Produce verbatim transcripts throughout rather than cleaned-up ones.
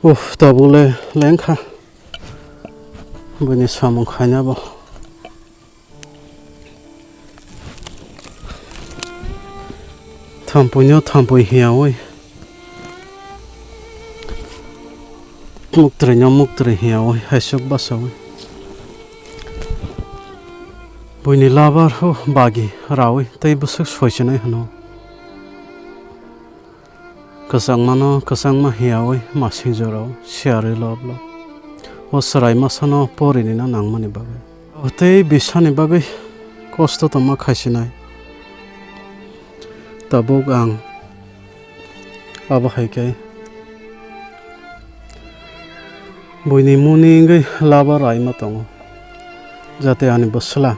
Uff, tabuk le lengkha. Buini samung khaina bo. Thampui no thampui hiyaui. Muktrwi no muktrwi hiyaui, haisuk basaui. Buini labar ho bagi raui, tei bwswk soichwnai hwno. Kwchangmano kwchangma hiyaui masing jorao siyarwi lob lob. O chwrai masano porinino nangmani bagwi. O tei bisani bagwi kosto tongma khaisinai. Tabuk ang abo hai khe buini muni wngwi laba raima tongo, jate ani bwsla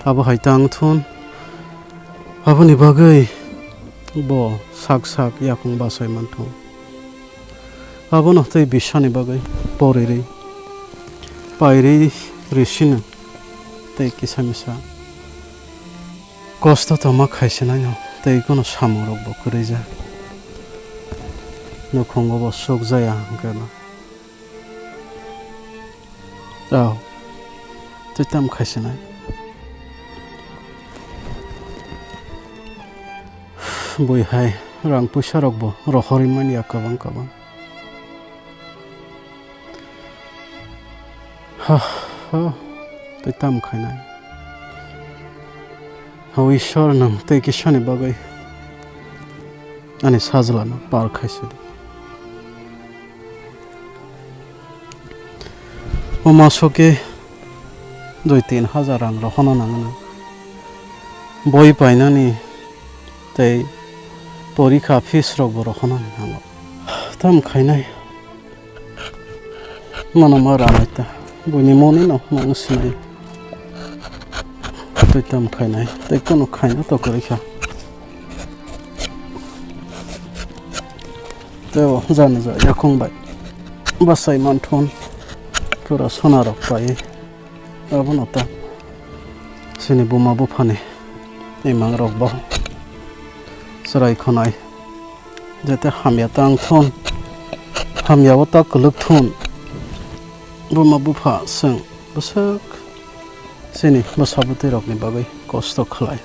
abo hai tang thun, aboni bagwi bo sak sak yakung bachai manthung. Abono tei bisani bagwi porirwi pairwi risino tei kisa misa kosto tongma khaisinaino tei kono samungrokbo kwrwija. Nukhungo bo sukjaya hwnkhe no. Aw, tei tamo khaisinai. Bui hai rang puisa rokbo rohorwi manya kwbang kwbang. Ha, ha, tei tamo khainai. O Ishwar, nwng tei kisani bagwi ani sajlano par khaisidi. O masoke dui tin hajar rang rohorna nangno. Boi painani tei porikha fees rokbo rohorna nango. Tam khainai. Mano ma ramai ta. Buini moni no nang sinai. Tei tam khainai. Tei kono khaina to kwrwi kha. Tei o jani ja yakung bai bachai manthun pura sona rok pai. Abono ta chini buma buphani imang rok bo chwrai khonai. Jete hamya tang thun, hamya o ta kwlwk thun. Buma bupha chwng bwswk chini bwsa bwtwi rokni bagwi kosto khlai.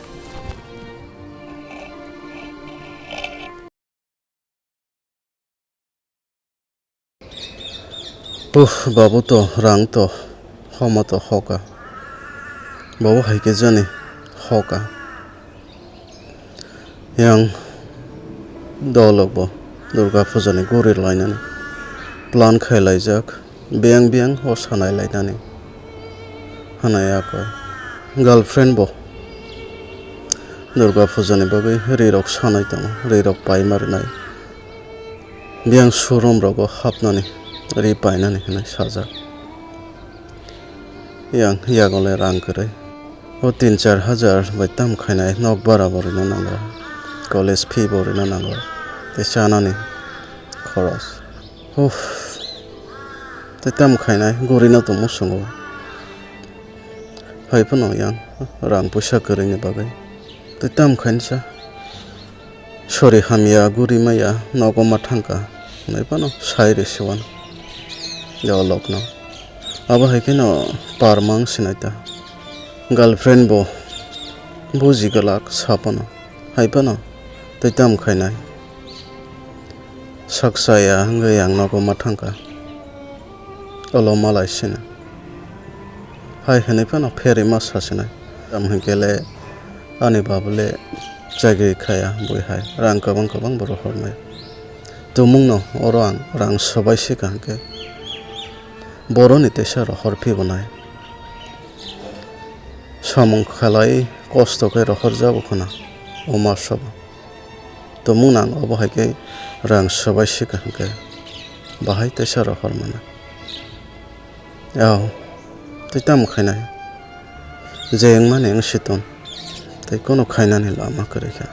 Puh, babu to, rang to, homa to hoka. Babu hai khe jani hoka. Yang dolok bo Durga Puja ni guri lainani plan khai laijak, biyang biyang o sanai lainani. Hanai ako girlfriend bo Durga Puja ni bagwi ri rok sanai tongo, ri rok pai ma rinai. Biyang showroom rogo hapnani ri painani hinwi sajak. Yang yagole rang kwrwi. O tin char hajar bai tam khainai, nok bara bo rina nango, college fee bo rina nango, tei chanani khoros. Uff, tei tam khainai gurino tongmo songo. Phai phano yang rang puisa kwrwini bagwi. Tei tam khainsa. Sori hamya guri maya nogo ma thangka. Hwnwi phano sai rwsiwan. Jolokno. Abo hai kheno parmang sinai ta. Girlfriend bo buji glak sa phano. Hai phano tei tam khainai. Sak chaya wngwi ang nogo ma thangka. Olo malai sina. Hai hwnwi phano pherima sasinai. Tamo hinkhe le ani babu le chagri khaya bui hai. Rang kwbang kwbang bo rohornai. Tumungno oro ang rang swbai sika hinkhe boroni teisa rohor phibonai. Samung khalai kosto khe rohorjago khna o masobo. Tumung nang obo hai khe rang swbai sika hinkhe bahai teisa rohor mano. Ao, tei tamo khainai? Je wngmani wngsi tong, tei kono khainani lama kwrwi kha.